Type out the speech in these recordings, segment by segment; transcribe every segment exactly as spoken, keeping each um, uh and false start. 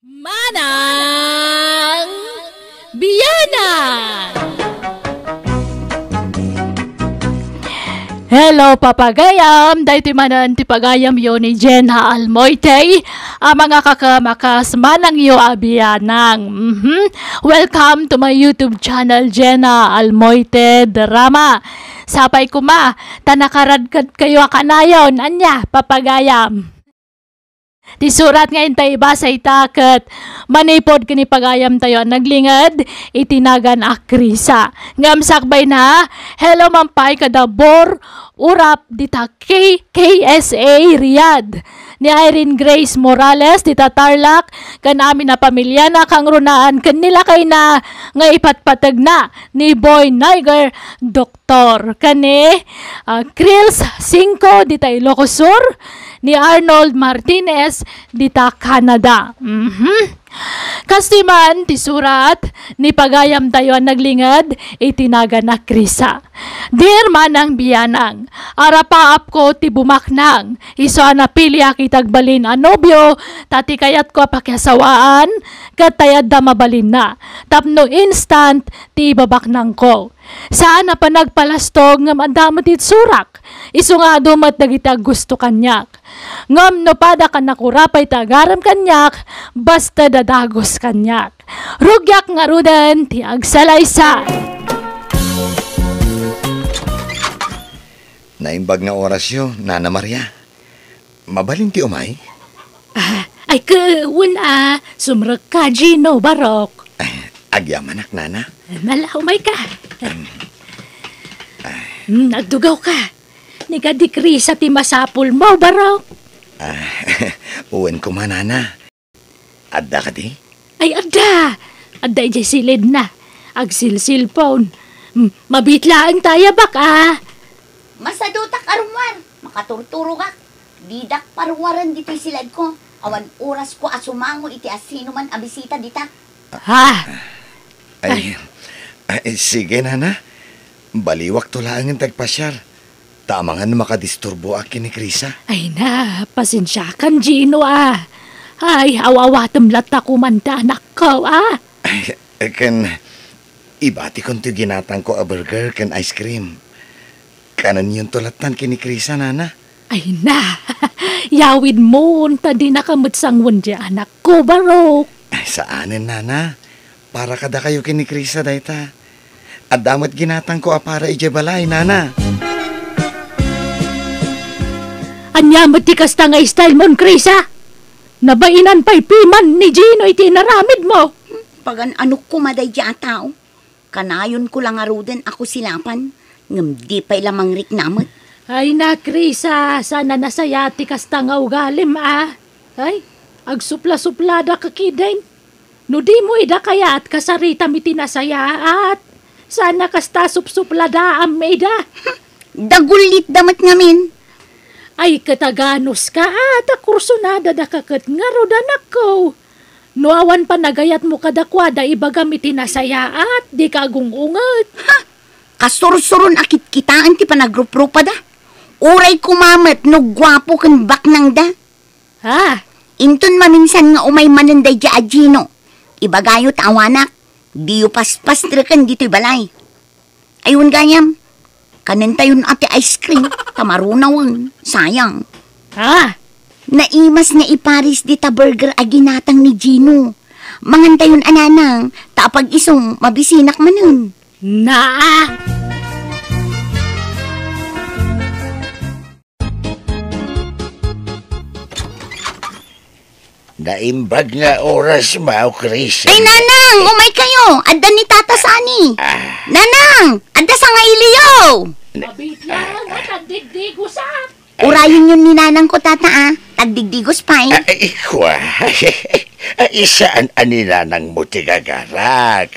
Manang Bianang! Hello, papagayam! Daytoy manen ti pagayamyo ni Jenna Almoite, a mangakakamakas manangyo a bianang. Mhm. Welcome to my YouTube channel, Jenna Almoite Drama. Sapay koma, ta nakaradkadkayo a kanayon. Ania, papagayam? Ti surat nga intay ibasa ita ket manipud ken ni pagayamtayo a naglinged iti nagan a Krisa. Ngem sakbayna, hello man pay kada Bor Urap dita K-, K S A Riyadh, ni Irene Grace Morales dita Tarlac, ken amin a pamiliana, kangrunaan ken ni lakayna nga ipatpategna ni Boy Niger Doctor, ken ni, ah, Krils Cinco dita Ilocos Sur, ni Arnold Martinez dita Canada. Mhm. Kastoy man ti surat ni pagayamtayo a naglinged iti nagan a Krisa. Dear Manang Bianang, arapaapko ti bumaknang, isu a napiliak iti agbalin a nobio, ta ti kayatko a pakiasawaan, ket tay adda mabalinna, tapno instant ti ibabaknangko. Saan a panagpalastog ngem adda met iti surak. Isu nga adu met dagiti aggusto kaniak. Ngem no pada kanakurapay ti agarem kaniak, basta dadagus kaniak. Rugiak ngaruden ti agsalaysay. Naimbag nga orasyo, Nana Maria. Mabalin ti umay? Ah, ay, wen a, sumrekka, Gino, barok. Ay, agyamanak, Nana. Nala, umayka. Hmm, agdugawka. Ni kadi Krisa ti masapulmo, barok. Ah, wen koma, Nana. Adda kadi? Ay, adda! Adda idiay silidna. Agsilsilpon. Hmm, mabiit laeng ta, baka. Masadutak a rummuar. Makaturturogak. Didak parummuaren ditoy siledko. Awan orasko a sumango iti asinoman a bisita dita. Ha? Ay, ay, sige, Nana. Baliwakto laengen ti agpasiar. Ta amangan makadisturboak ken ni Krisa. Ay na, pasensiakan, Gino, a. Ay, aw-awatem latta koma ti anakko, a. Ay, ken ibatikon ti ginatangko a burger ken ice cream. Kanenyon to lattan ken ni Krisa, Nana. Ay na, yawidmon ta dinaka met sangoen ti anakko, barok. Ay, saanen, Nana. Para kadakayo ken ni Krisa dayta. Adda met ginatangko a para idiay balay, Nana. Ania met ti kasta nga style mon, Krisa? Nabainan pay piman ni Gino iti inaramidmo. Pagan-anok koma daydiay a tao. Kanayonko la ngaruden a kusilapan, ngem di pay la mangrikna met. Ay na, Krisa, saan a nasayaat ti kasta nga ugalim, a. Ay, agsuplasupladaka ketdin. No dimo ida kayat, kasaritam iti nasayaat. Saan a kasta supsupladaam ida. Dagullitda met ngamin. Ay, ket aganuska, a, ta kursonadadaka ket ngarud, anakko. No awan panagayatmo kadakuada, ibagam iti nasayaat, dika agung-unget. Ha! Kasursuron a kitkitaen ti panagruprupada. Uray koma met no guapo ken baknangda. Ha? Inton maminsan nga umay manen daydiay a Gino, ibagayo ta awanak, diyo paspastreken ditoy balay. Ay, wen gayam, kanentayon a ti ice cream, ta marunawen, sayang. Ha? Naimas nga iparis dita burger a ginatang ni Gino. Mangantayon a, Nanang, ta apag-isu, mabisinak manen. Naa! Naimbag nga oras, Mao Chris. Ay, Nanang, umay kayo. Adda ni Tata Sani. Ah. Nanang, adda sangailiyo. Mabitla nga tagdigdigosak. Urayenyon ni Nanang ko, Tata, a. Tagdigdigos pay. Ay, ikwa. Ay, saan a ni Nanang mo ti gagarak?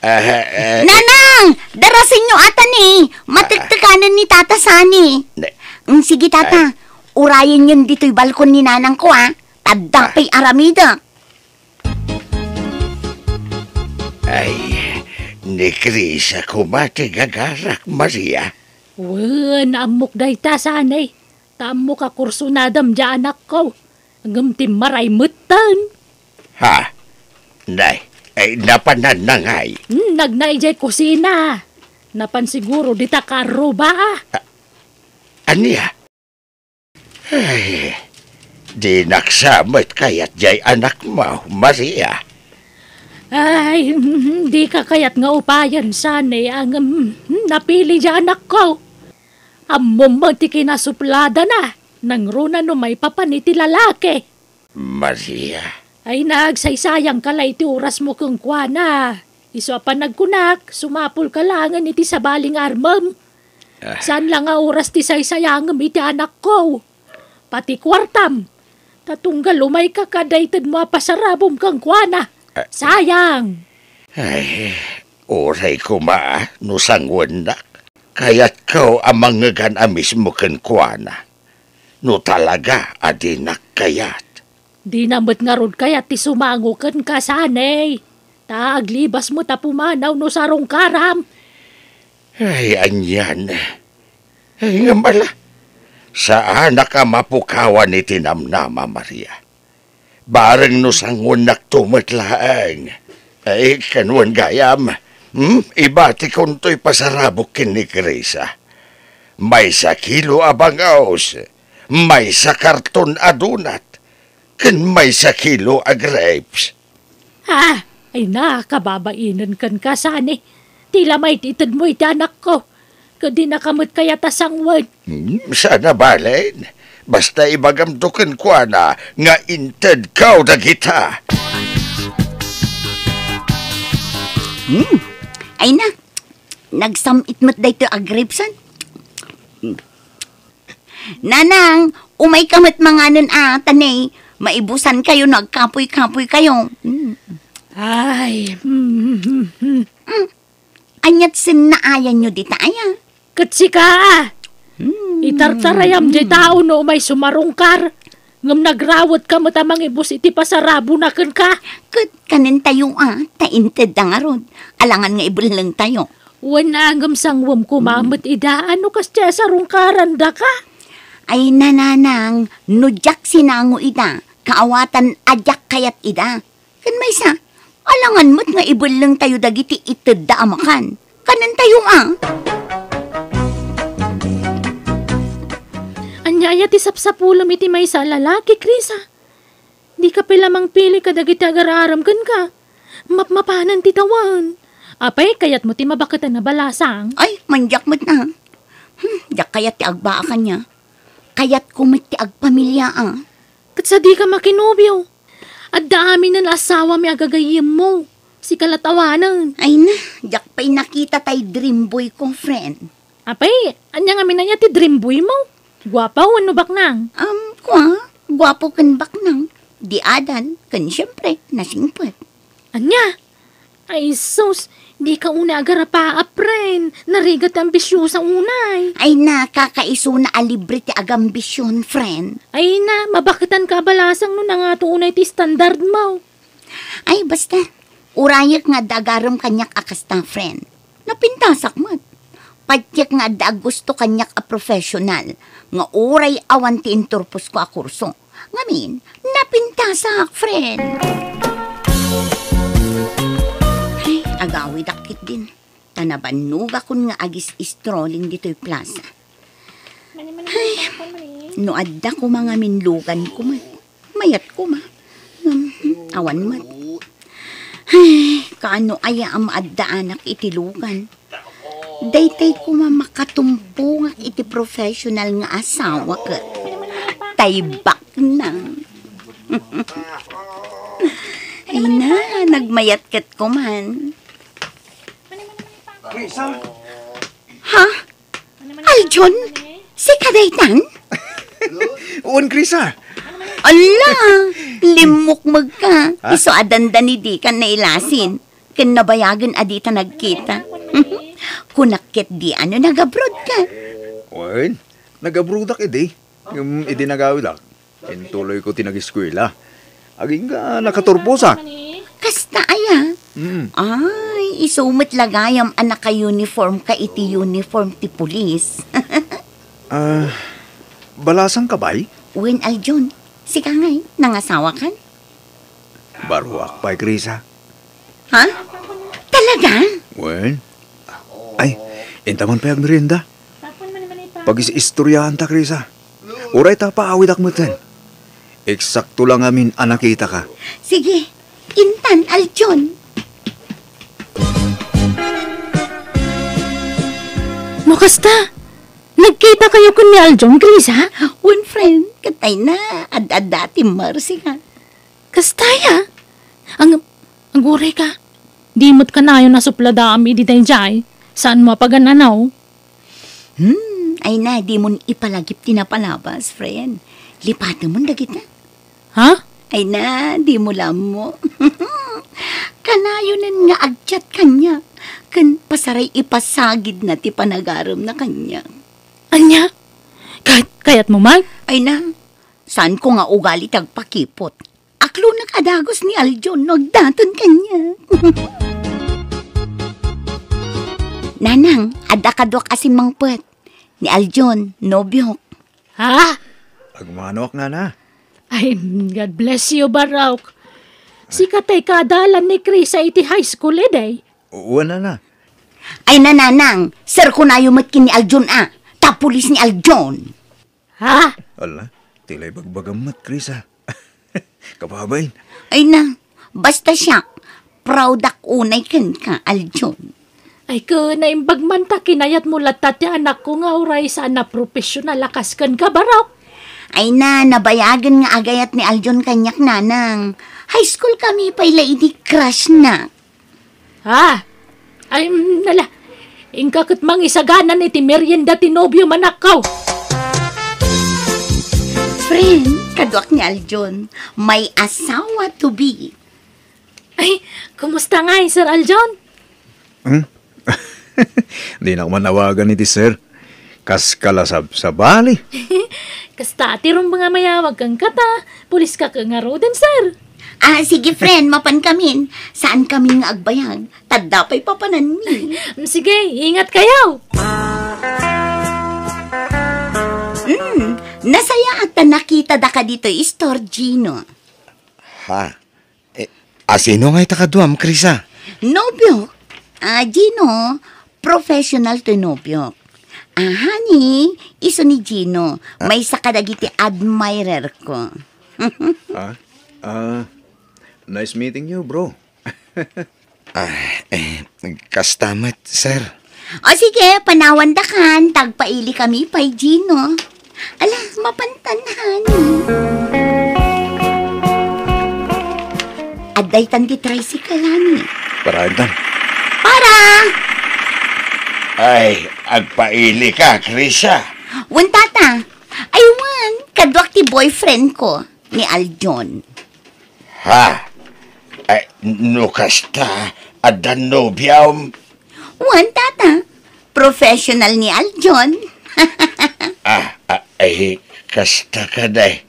Ah, ah. Nanang, darasenyo ata ni. Matektekanen ni Tata Sani. Ne- Mm, sige, Tata. Ay. Urayenyon ditoy balkon ni Nanang ko, a. Adda pay aramidek. Ay, ni Chris a koma ti gagarak, Maria. Wen, ammok dayta, Sani. Ta ammok a kursonadam diay anakko. Ngem timmaray metten. Ha? Nay, ay, napananna ngay? Hmm, nagna idiay kusina. Napan siguro dita kaarruba, a. A-, ania? Ay, dinak sa met kayat diay anakmo, Maria. Ay, dika kayat nga upayen, Sani, ngem napili diay anakko. Ammom met ti kinasupladana, nangruna no maipapan iti lalaki. Maria. Ay, nagsaysayangka la iti orasmo kenkuana. Isu a panagkunak, sumapulka laengen iti sabali nga armem. Ah. Saan la nga oras ti saysayangem iti anakko? Pati kuartam. Ta tunggal umayka kada itedmo a pasarabom kenkuana. Ah. Sayang! Ay, uray koma no sanguennak. Kayatko a mangngegan a mismo kenkuana. No talaga a dinak kayat. Dina met ngarud kayat ti sumango kenka, Sani. Ta aglibas met a pumanaw no sarungkaram. Ay, anian. Ay, ngem ala. Saanak a mapukawan iti namnama, Maria. Bareng no sanguennakto met laeng. Ay, ken wen gayam, hmm? Ibatikontoy pasarabok ken ni Krisa. Maysa kilo a bangos, maysa karton a donut, ken maysa kilo a grapes. Ah, ay na, kababainen kenka, Sani. Ti la maitedmo iti anakko. Ket dinaka met kayat a sanguen. Hmm, saan a bale. Basta ibagamto kenkuana nga intedko dagita. Hmm. Ay na, nagsam-it met daytoy a grapes, an? Hmm. Nanang, umayka met manganen a, ta ne, maibusankayo no agkapuy-kapuykayo. Hmm. Ay, hmm, hmm, hmm. Hmm. Aniat sen naayanyo dita aya? Ket sika, a. Hmm. Itartarayam diay tao no umay sumarungkar, ngem nagrawetka met a mangibus iti pasarabona kenka. Ket kanentayo a, ta intedda ngarud, alangan nga ibellengtayo. Wen a, ngem sanguem koma met ida, a no kasdiay a sarungkarandaka? Ay, nanang, no diak sinango ida, kaawatan a diak kayat ida. Ken maysa, alangan met nga ibellengtayo dagiti itedda a makan. Kanentayo a. Ania aya ti sapsapulem iti maysa a lalaki, Krisa? Dika pay la mangpili kadagiti agar-arem kenka. Mapmapanen ti tawen. Apay, kayatmo ti mabaketan a balasang? Ay, mandiak met na. Hmm, diak kayat ti agbaa kaniak. Kayatko met ti agpamilia a. Ket sadika makinobio. Adda aminen a asawami a gagayyemmo. Sika la't awanen. Ay na, diak pay nakita tay dream boy ko, friend. Apay, ania ngamin aya ti dream boy mo? Guapo wenno baknang? Um, kua, guapo ken baknang. Di adal, ken siempre, nasingpet. Ania? Ay sus, dika unay agarapaa, friend. Narigat ti ambisiosa unay. Ay na, kakaisuna a libre ti agambision, friend. Ay na, mabaketanka a balasang no nangato unay ti standard mo. Ay, basta. Urayek nga adda agarem kaniak a kasta, friend. Napintasak met. Patiek nga adda agusto kaniak a professional nga uray awan ti inturposko a kurso. Ngamin, napintasak, friend. Ay, agawidak ketdin. Ta nabannogakon nga agis-strolling ditoy plaza. Ay, no adda koma ngamin luganko met. Mayat koma. Ngem, awan met. Ay, kaano aya a maaddaanak iti lugan? Daytay koma makatumbongak iti professional nga asawa ket tay baknang. Ay na, nagmayat ket koman. Krisa? Ha? Aljon? Sika daytan? Wen, Krisa. Ala, limmukmegka. Ha? Isu a dandani dikan nailasin. Ken nabayagen a dita nagkita. Kunak ketdi a no nag-abroad ka. Wen, nag-abroadak idi. Ngem idi nagawidak, intuloyko ti nag-eskuela. Agingga nakaturposak. Kasta aya? Mm. Ay, isu met la gayam a naka-uniform ka iti uniform ti pulis. Ah, balasang ka, bay? Wen, Aljon. Sika ngay, nangasawakan? Baruak pay, Krisa. Ha? Talaga? Wen? Ay, inta man pay agmerienda. Pag-is-istoryaanta, Krisa. Uray ta paawidak metten. Eksakto la ngamin a nakitaka. Sige, intan, Aljon. No kasta, nagkita kayo ken ni Aljon, Krisa? Wen, friend, ket ay na, ad-adda ti Mercy nga. Kasta ya? Ang, aguray ka. Di met kanayon a supladaam idi daydiay. Saanmo a pagan-anaw? Hmm, ay na, dimon ipalagip ti napalabas, friend. Lipatemon dagita. Ha? Ay na, dimo la ammo. Kanayonen nga ag-chat kaniak. Ken pasaray ipasagidna ti panagaremna kaniak. Ania? Kay-, kayatmo man? Ay na, saanko nga ugali ti agpakipot. Aklonek a dagus ni Aljon no agdaton kaniak. Nanang, adda kaduak a simmangpet. Ni Aljon, nobiok. Ha? Agmanoak, nana. Ay, God bless you, Baruak. Sika tay kaadalan ni Krisa iti high school, idi? Wen, nana. Ay, nanang, sir, kunayo met ken ni Aljon a. Ta pulis ni Aljon. Ha? Ala, ti la ibagbagam met, Krisa. Kababain. Ay na, basta siak, proud-ak unay kenka, Aljon. Ay, ket naimbag man ta kinayatmo latta ti anakko nga uray saan a professional a kas kenka, Baruak. Ay na, nabayagen nga agayat ni Aljon kaniak, nanang. High school kami pay la idi crush na. Ah, ay, mm, nala. Inka ket mangisaganan iti merienda ti nobiom, anakko. Friend, kaduak ni Aljon, may asawa to be. Ay, kumusta ngay, Sir Aljon? Hmm? Dinak man awagan iti sir. Kas kalasabsabali. Kasta ti rumbeng a mayawag kenka ta, pulis ka ket ngaruden, sir. Ah, sige, friend, mapan kamin. Saan kamin nga agbayag? Tadda pay papananmi. Mm, sige, ingat kayo. Hmm, nasayaat ta nakita daka ditoy istor, Gino. Ha? Eh, a, sino nga ita kaduam, Krisa? Nobio. Ah, Gino, professional toy nobio. Ah, honey, isu ni Gino, ah, maysa kadagiti admirer ko. Ah, ah, nice meeting you, bro. Ah, eh, kasta met, sir. O sige, panawandakan, ta agpaili kami pay, Gino. Ala, mapantan, honey. Adda itan ti tricycle, honey. Para itan. Para! Ay, agpaili ka, Krisa. Wen, tata. Ay, wen, kaduak ti boyfriend ko, ni Aljon. Ha? Ay, no kasta, adda nobiam? Wen, tata. Professional ni Aljon. Ah, ah, ay, kasta ka, day.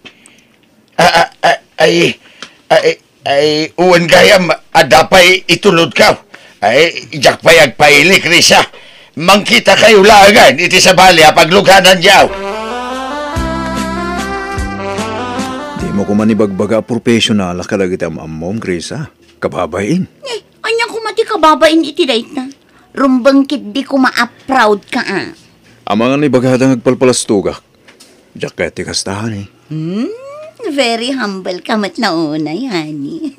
Ah, ah, ah, ay, ay, ay, wen gayam, adda pay itulodkaw. Ay, diak pay agpaili, Krisa. Mangkita kayo laengen iti sabali a paglugananyo. Dimo koma ibagbaga a professional a kadagiti am-ammom, Krisa. Kababain. Eh, ania koma ti kababain iti dayta? Rumbeng ketdi koma a proud ka, a. Amangan ibagada nga agpalpalastogak. Diak kayat ti kasta, honey. Hmm, very humble ka met no unay, honey.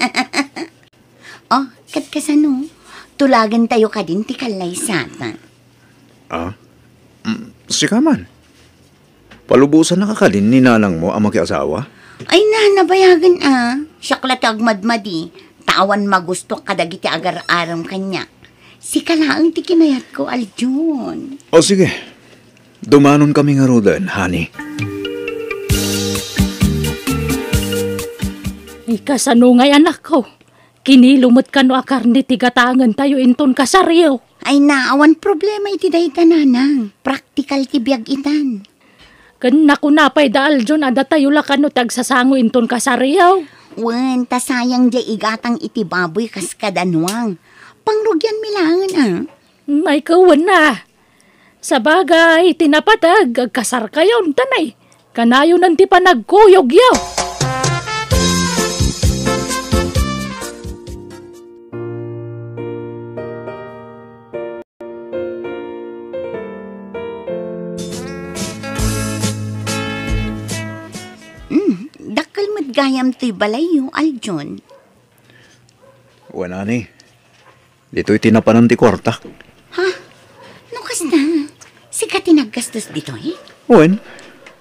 Oh, ket kasano? Tulagentayo kadin ti kallaysata. Ah? Mm, sika man. Palubosannaka kadin ni nanangmo a makiasawa? Ay na, nabayagen a. Siak la ti agmadmadi, ta awan magustuak kadagiti agar-arem kaniak. Sika laeng ti kinayatko, Aljon. O sige, dumanon kami ngaruden, honey. Ay, kasano ngay, anakko? Kinilo met kano a karne ti gatangentayo inton kasaryo? Ay na, awan problema iti dayta, nanang. Praktikal ti biag itan. Ken nakuna pay da Aljon a datayo la kano ti agsasango inton kasaryo? Wen, ta sayang diay igatang iti baboy kas kada Nuang. Pangrugianmi laeng a. Ay, kawen a. Sabagay, ti napateg, agkasarkayon, tanay. Kanayonen ti panagkuyogyo. gayam toy balayyo, Aljon. Wen, ani, ditoy ti napanan ti kuartak. Ha? No kasta, sika ti naggastos ditoy? Wen,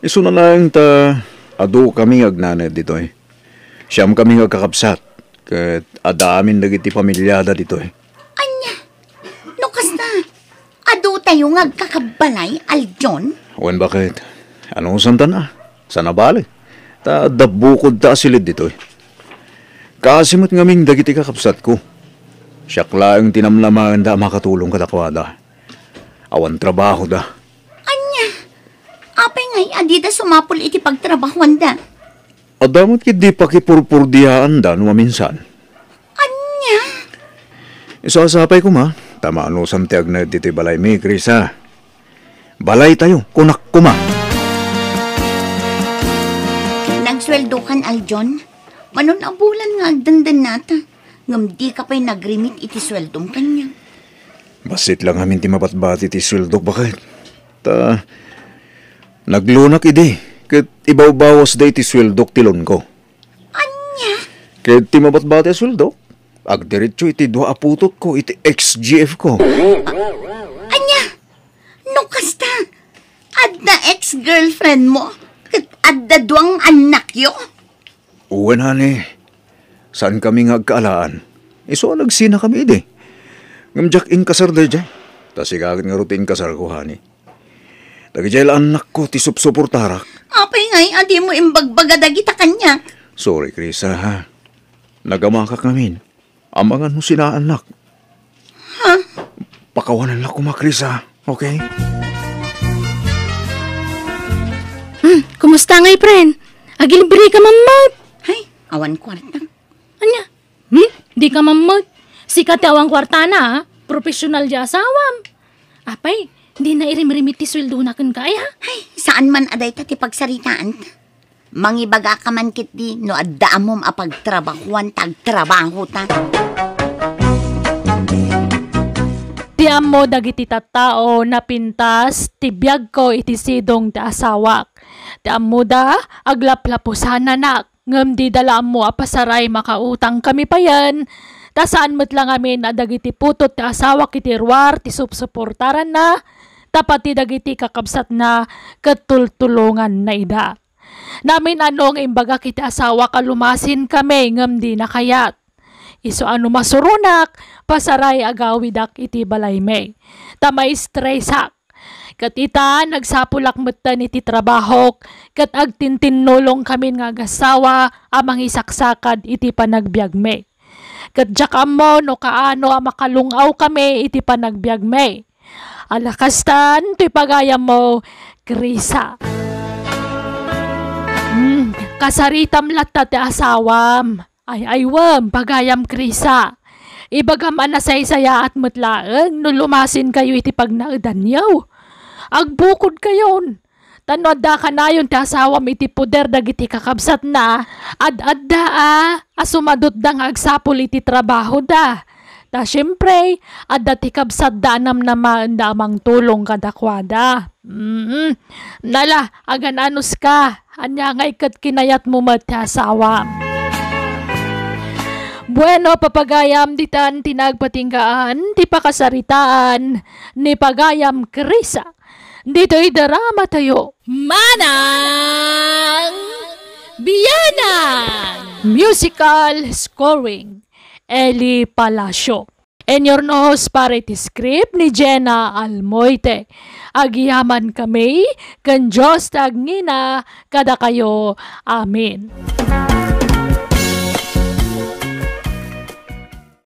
isuna laeng ta adu kami nga agnanaed ditoy. Siam kami nga agkakabsat, ket adda amin dagiti pamiliada ditoy. Ania? No kasta, adu tayo nga agkakabbalay, Aljon? Wen, baket? Anusanta na? Saan a bale? Ta adda bukodta a silid ditoy. Kaasi met ngamin dagiti kakabsatko. Siak laeng ti namnamaenda a makatulong kadakuada. Awan trabahoda. Ania? Apay ngay a dida sumapul iti pagtrabahoanda? Adda met ketdi pakipurpurdiaanda no maminsan. Ania? Isasapay koma, ta maanusam ti agnaed ditoy balaymi, Krisa. Balaytayo, kunak koma. Nagsueldokan, Aljon? Manon a bulan nga agdendennata, ngem dika pay nagrimit iti sueldom kaniak. Bassit la ngamin ti mabatbati ti sueldok, baket? Ta nagloanak idi, ket ibawbawasda iti sueldok ti loanko. Ania? Ket ti mabatbati a sueldok, agdiretso iti dua a putotko iti X G F ko. Ania? No kasta, adda ex-girlfriendmo, ket adda dua nga annakyo? Wen, honey. Saan kami nga agkaalaan? Isu a nagsinakami idi. Ngem diak inkasar daydiay. Ta sika ket ngarud ti inkasarko, honey. Dagidiay la annakko ti supsuportarak. Apay ngay a dimo imbagbaga dagita kaniak? Sorry, Krisa, ha? Nagamakak ngamin. Amangan no sinaannak. Ha? Pakawanan la koma, Krisa, okay? Hmm, kumusta ngay, friend? Agilibre ka man met. Hay, awan kuarta. Ania? Hmm? Di ka man met. Sika ti awan kuartana, ha? Professional di asawam. Apay, di na irimrimit ti sueldona kenka, ay, ha? Hay, saan man a dayta ti pagsaritaanta. Mangibagaka man ketdi no adda ammom a pagtrabahuan ta agtrabahota. Ti ammo dagiti tattao, napintas ti biagko iti sidong ti asawak. Ti ammoda, aglaplapusananak, ngem dida la ammo a pasaray makautang kami payen, ta saan met la ngamin a dagiti putot ti asawak iti ruar ti supsuportaranna, ta pati dagiti kakabsatna ket tultulonganna ida. Namin-ano nga imbagak iti asawak a lumasinkami ngem dina kayat. Isu a no masuronak, pasaray agawidak iti balaymi. Ta maistresak. Ket ita, nagsapulak metten iti trabahok, ket agtintinnulongkamin nga agasawa a mangisaksakad iti panagbiagmi. Ket diak ammo no kaano a makalung-awkami iti panagbiagmi. Ala kastan toy pagayammo, Krisa. Hmm, kasaritam latta ti asawam. Ay, aywem, pagayam, Krisa. Ibagam a nasaysayaat met laeng no lumasinkayo iti pagnaedanyo. Agbukodkayon. Ta no adda kanayon ti asawam iti poder dagiti kakabsatna, ad-adda a, a sumadutda nga agsapul iti trabahoda. Ta siempre, adda ti kabsatda a namnamaenda a mangtulong kadakuada. Mm. Nala, agan-anuska, ania ngay ket kinayatmo met ti asawam? Bueno, papagayam, ditan ti nagpatinggaan ti pakasaritaan ni pagayam Krisa. Ditoy drama tayo. Manang Bianang! Musical scoring, Eli Palacio. Inyurnos para iti script ni Jenna Almoite. Agyamankami ken Dios ti agngina kadakayo. Amen.